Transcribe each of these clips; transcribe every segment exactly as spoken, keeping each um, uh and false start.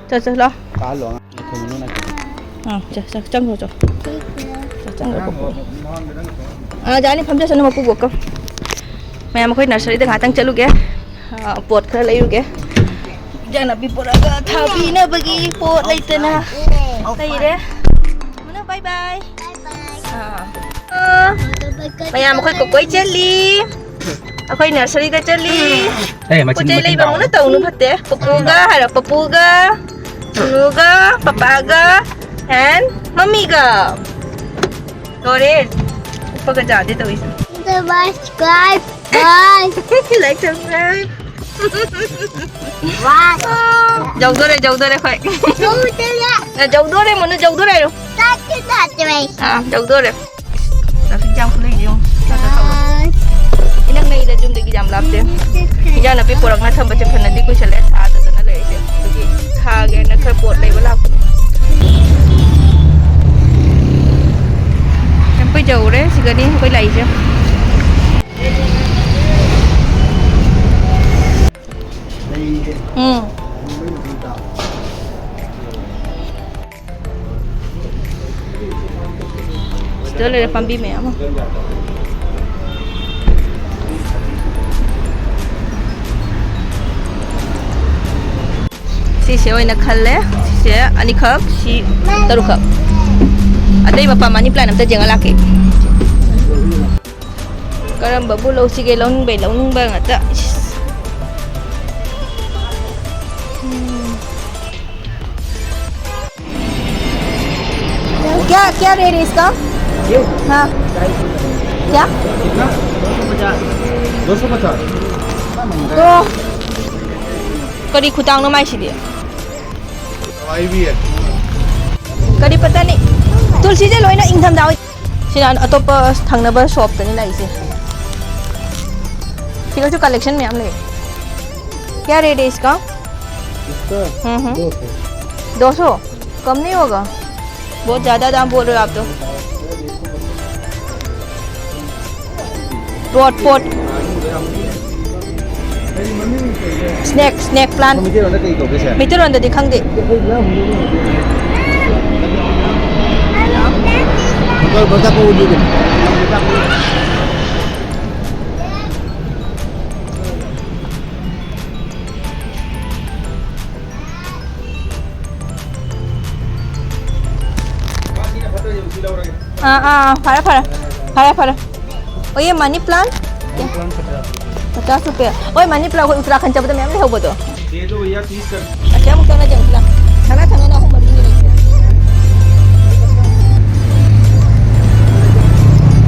ꯆꯠ ꯆꯠ ꯂꯥꯎ꯫ ꯀꯥꯍꯜꯂꯣ ꯑꯉꯥꯡ꯫ ꯑꯥ, ꯆꯠ ꯆꯠ ꯆꯪꯈ꯭ꯔꯣ ꯆꯣ꯫ ꯆꯠ ꯆꯪꯈ꯭ꯔꯣ ꯄꯨꯄꯨ꯫ ꯑꯥ, ꯖꯥꯅꯤ ꯐꯝꯖꯁꯅꯨ ꯃꯄꯨꯕꯣꯛꯀ꯫ ꯃꯌꯥꯝ ꯑꯩꯈꯣꯏ ꯅꯔꯁꯔꯤꯗ ꯉꯥꯏꯍꯥꯛꯇꯪ ꯆꯠꯂꯨꯒꯦ꯫ ꯑꯥ, ꯄꯣꯠ ꯈꯔ ꯂꯩꯔꯨꯒꯦ꯫ ꯏꯟꯖꯥꯡ ꯅꯥꯄꯤ ꯄꯨꯔꯛꯑꯒ ꯊꯥꯕꯤꯅꯕꯒꯤ ꯄꯣꯠ ꯂꯩꯇꯅ ꯂꯩꯔꯦ꯫ ꯃꯨꯅꯨ bye bye꯫ ꯑꯥ꯫ ꯑꯥ꯫ ꯃꯌꯥꯝ ꯑꯩꯈꯣꯏ ꯀꯣꯀꯣꯏ ꯆꯠꯂꯤ꯫ ꯑꯩꯈꯣꯏ ꯅꯔꯁꯔꯤꯗ ꯆꯠꯂꯤ꯫ ꯑꯦ, ꯃꯆꯤꯟ, ꯄꯣꯠ ꯆꯩ ꯃꯆꯤꯟ ꯂꯩꯕ ꯇꯥꯎ꯫ ꯑꯃꯨꯛꯅ ꯇꯧꯅꯨ ꯐꯠꯇꯦ꯫ ꯄꯄꯨꯒ ꯍꯥꯏꯔꯣ, ꯄꯄꯨꯒ, ꯅꯨꯅꯨꯒ, ꯄꯄꯥꯒ, and ꯃꯝꯃꯤꯒ꯫ ꯂꯣꯏꯔꯦ꯫ ꯎꯞꯄꯒ ꯆꯥꯗꯦ ꯇꯧꯔꯤꯁꯦ꯫ Subscribe, bye꯫ Like, subscribe꯫ ꯌꯧꯗꯣꯔꯦ, ꯌꯧꯗꯣꯔꯦ ꯑꯩꯈꯣꯏ꯫ ꯌꯧꯗꯣꯔꯦ꯫ ꯑ, ꯌꯧꯗꯣꯔꯦ, ꯃꯨꯅꯨ, ꯌꯧꯗꯣꯔꯦ ꯍꯥꯏꯌꯣ꯫ ꯆꯠꯇꯤ ꯆꯠꯇ꯭ꯔꯦ꯫ ꯑꯥ, ꯌꯧꯗꯣꯔꯦ꯫ Traffic jam ꯈꯨꯂꯩꯁꯦ ꯌꯦꯡꯉꯨ꯫ ꯆꯠ, ꯆꯠ, ꯆꯠꯂꯣ꯫ ꯏꯅꯛ ꯅꯛꯏꯗ ꯌꯨꯝꯗꯒꯤ ꯌꯥꯝ ꯂꯥꯞꯇꯦ꯫ ꯏꯟꯖꯥꯡ ꯅꯥꯄꯤ ꯄꯨꯔꯛꯅ ꯊꯝꯕꯁꯦ ꯐꯅꯗꯤ ꯀꯨꯏꯁꯜꯂꯦ, ꯊꯥꯗꯗꯅ ꯂꯩꯔꯤꯁꯦ꯫ ꯑꯗꯨꯒꯤ ꯊꯥꯒꯦꯅ ꯈꯔ ꯄꯣꯠ ꯂꯩꯕ ꯂꯥꯛꯄꯅꯦ꯫ ꯌꯥꯝ ꯀꯨꯏ ꯌꯧꯔꯦ, ꯁꯤꯒꯅꯤ ꯑꯩꯈꯣꯏ ꯂꯥꯛꯏꯁꯦ꯫ ꯎꯝ꯫ ꯁꯤꯗ ꯂꯩꯔꯦ ꯄꯥꯝꯕꯤ ꯃꯌꯥꯝ ꯑꯃ꯫ ꯁꯤꯁꯦ ꯑꯣꯏꯅ ꯈꯜꯂꯦ꯫ ꯁꯤꯁꯦ ꯑꯅꯤꯈꯛ, ꯁꯤ ꯇꯔꯨꯛꯈꯛ꯫ ꯑꯇꯩ ꯃꯄꯥ money plant ꯑꯝꯇ ꯌꯦꯡꯉ ꯂꯥꯛꯀꯦ꯫ ꯀꯔꯝꯕꯕꯨ ꯂꯧꯁꯤꯒꯦ? ꯂꯧꯅꯤꯡꯕꯩ ꯂꯧꯅꯤꯡꯕ ꯉꯥꯛꯇ꯫ ꯎꯝ꯫ क्या, क्या रेट है इसका? ये? हाँ। क्या? कितना? दो सौ पचास। तो करी खुतांग नो माइसी दिए। दवाई भी है। ꯀꯔꯤ ꯄꯇꯥꯅꯤ? ꯇꯨꯜꯁꯤꯁꯦ ꯂꯣꯏꯅ ꯏꯪꯊꯝꯊꯥ ꯑꯣꯏ꯫ ꯁꯤꯅ ꯑꯇꯣꯞꯄ ꯊꯪꯅꯕ ꯁꯣꯞꯇꯅꯤ ꯂꯥꯛꯏꯁꯦ꯫ ꯁꯤꯒꯁꯨ collection ꯃꯌꯥꯝ ꯂꯩ꯫ क्या रेट है इसका? इसका हम्म, हम्म। दो सौ। दो सौ? कम नहीं होगा? बहुत ज़्यादा दाम बोल रहे हो आप तो। Pot, pot। Snake, snake plant. ꯃꯩꯇꯩꯂꯣꯟꯗ ꯀꯩ ꯀꯧꯒꯦ, ꯁꯦ? ꯃꯩꯇꯩꯂꯣꯟꯗꯗꯤ ꯈꯪꯗꯦ꯫ ꯕꯣꯇꯜ ꯕꯣꯇꯜ ꯀꯧꯗꯦ ꯀꯩꯅꯣ? ꯑꯥ, ꯑꯥ, ꯑꯥ, ꯐꯔꯦ, ꯐꯔꯦ꯫ ꯐꯔꯦ, ꯐꯔꯦ꯫ ꯑꯣ, ꯌꯦ ꯃꯅꯤ ꯄ꯭ꯂꯥꯟ? ꯄꯆꯥꯁ ꯔꯨꯄꯤꯌꯥ꯫ ꯍꯣꯏ, ꯃꯅꯤ ꯄ꯭ꯂꯥꯟ ꯑꯩꯈꯣꯏ ꯎꯠꯇꯔꯥꯈꯟ ꯆꯠꯄꯗ ꯃꯌꯥꯝ ꯂꯩꯍꯧꯕꯗꯣ꯫ ꯑꯁꯤ ꯑꯃꯨꯛ ꯆꯠꯅꯁꯦ, ꯑꯃꯨꯛ ꯄꯨꯂꯞ꯫ ꯊꯪꯅ ꯊꯪꯅꯅ ꯑꯍꯨꯝ ꯃꯔꯤ ꯂꯩꯔꯦ꯫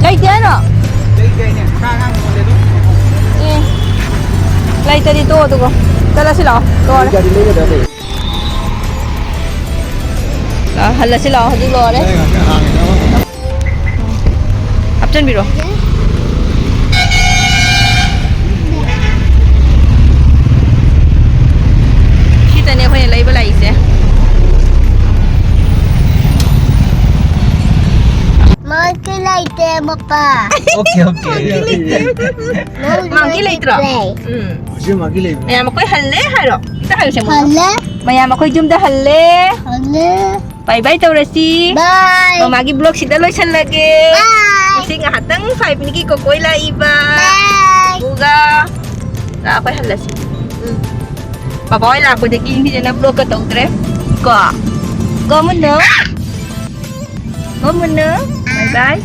ꯂꯩꯇꯦ ꯍꯥꯏꯔꯣ? ꯑꯦ, ꯂꯩꯇꯗꯤ ꯇꯣꯛꯑꯣ ꯑꯗꯨꯒ꯫ ꯆꯠꯂꯁꯤ ꯂꯥꯛꯑꯣ꯫ ꯂꯣꯏꯔꯦ꯫ ꯂꯥꯛꯑꯣ, ꯍꯜꯂꯁꯤ ꯂꯥꯛꯑꯣ, ꯍꯧꯖꯤꯛ ꯂꯣꯏꯔꯦ꯫ ꯍꯥꯞꯆꯤꯟꯕꯤꯔꯣ꯫ ꯁꯤꯗꯅꯦ ꯑꯩꯈꯣꯏꯅ ꯂꯩꯕ ꯂꯥꯛꯏꯁꯦ꯫ ꯃꯥꯒꯤ ꯂꯩꯇꯦ, ꯃꯄꯥ꯫ Okay, okay. ꯃꯥꯒꯤ ꯂꯩꯇ꯭ꯔꯣ? ꯎꯝ꯫ ꯍꯧꯖꯤꯛ ꯃꯥꯒꯤ ꯂꯩꯕ꯭ꯔꯣ? ꯃꯌꯥꯝ ꯑꯩꯈꯣꯏ ꯍꯜꯂꯦ ꯍꯥꯏꯔꯣ? ꯑꯝꯇ ꯍꯥꯏꯌꯨꯁꯦ, ꯃꯣꯏ꯫ ꯍꯜꯂꯦ꯫ ꯃꯌꯥꯝ ꯑꯩꯈꯣꯏ ꯌꯨꯝꯗ ꯍꯜꯂꯦ꯫ ꯍꯜꯂꯦ꯫ ꯕꯥꯏ ꯕꯥꯏ ꯇꯧꯔꯁꯤ꯫ ꯕꯥꯏ꯫ ꯃꯃꯥꯒꯤ ꯕ꯭ꯂꯣꯛꯁꯤꯗ ꯂꯣꯏꯁꯜꯂꯒꯦ꯫ ꯕꯥꯏ꯫ ꯉꯁꯤ ꯉꯥꯏꯍꯥꯛꯇꯪ ꯐꯥꯏꯚ ꯃꯤꯅꯤꯠꯀꯤ ꯀꯣꯀꯣꯏ ꯂꯥꯛꯏꯕ꯫ ꯕꯥꯏ꯫ ꯑꯗꯨꯒ ꯂꯥꯛꯑ ꯑꯩꯈꯣꯏ ꯍꯜꯂꯁꯤ꯫ ꯎꯝ꯫ ꯕꯕꯥ ꯍꯣꯏ ꯂꯥꯛꯄꯗꯒꯤ ꯏꯟꯗꯤꯗꯅ ꯕ꯭ꯂꯣꯛꯀ ꯇꯧꯗ꯭ꯔꯦ꯫ ꯀꯣ? ꯀꯣ ꯃꯨꯟꯅꯨ? ꯀꯣ ꯃꯨꯟꯅꯨ? ꯕꯥꯏ ꯕꯥꯏ꯫